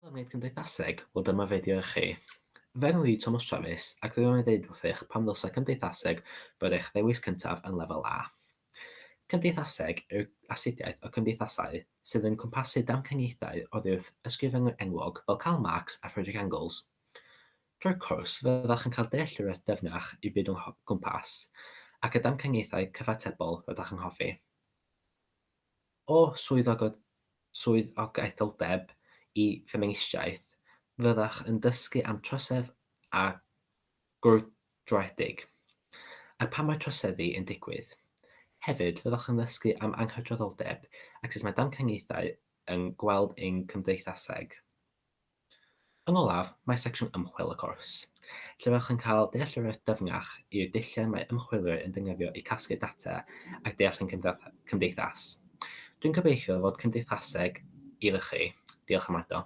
Am wneud cymdeithaseg? Wel dyma fideo i chi. Fy enw i yw Tomos Travis ac dwi am ei ddeud wrthych pam ddylse cymdeithaseg fod eich ddewis cyntaf yn lefel A. Cymdeithaseg yw'r astudiaeth o cymdeithasau sydd yn cwmpasu damcaniaethau oddi wrth ysgrifenwyr enwog fel Karl Marx a Friedrich Engels. Drwy'r cwrs, fyddwch yn cael dealltwriaeth dyfnach i'r byd o'n cwmpas ac y damcaniaethau cyfatebol rydych yn hoffi. O swyddogaetholdeb i ffeministiaeth, fyddech yn dysgu am trosedd a gwrthdroedig, a pam mae troseddu yn digwydd. Hefyd, fyddwch yn dysgu am anghydraddoldeb ac sut mae damcaniaethau yn gweld ein cymdeithaseg. Yn olaf, mae secsiwn ymchwil y cwrs, lle fyddwch yn cael dealltwriaeth dyfnach i'r dulliau mae ymchwilwyr yn defnyddio i casglu data ac deall ein cymdeithas. Dwi'n gobeithio fod cymdeithaseg iddo chi. Diolch am wrando.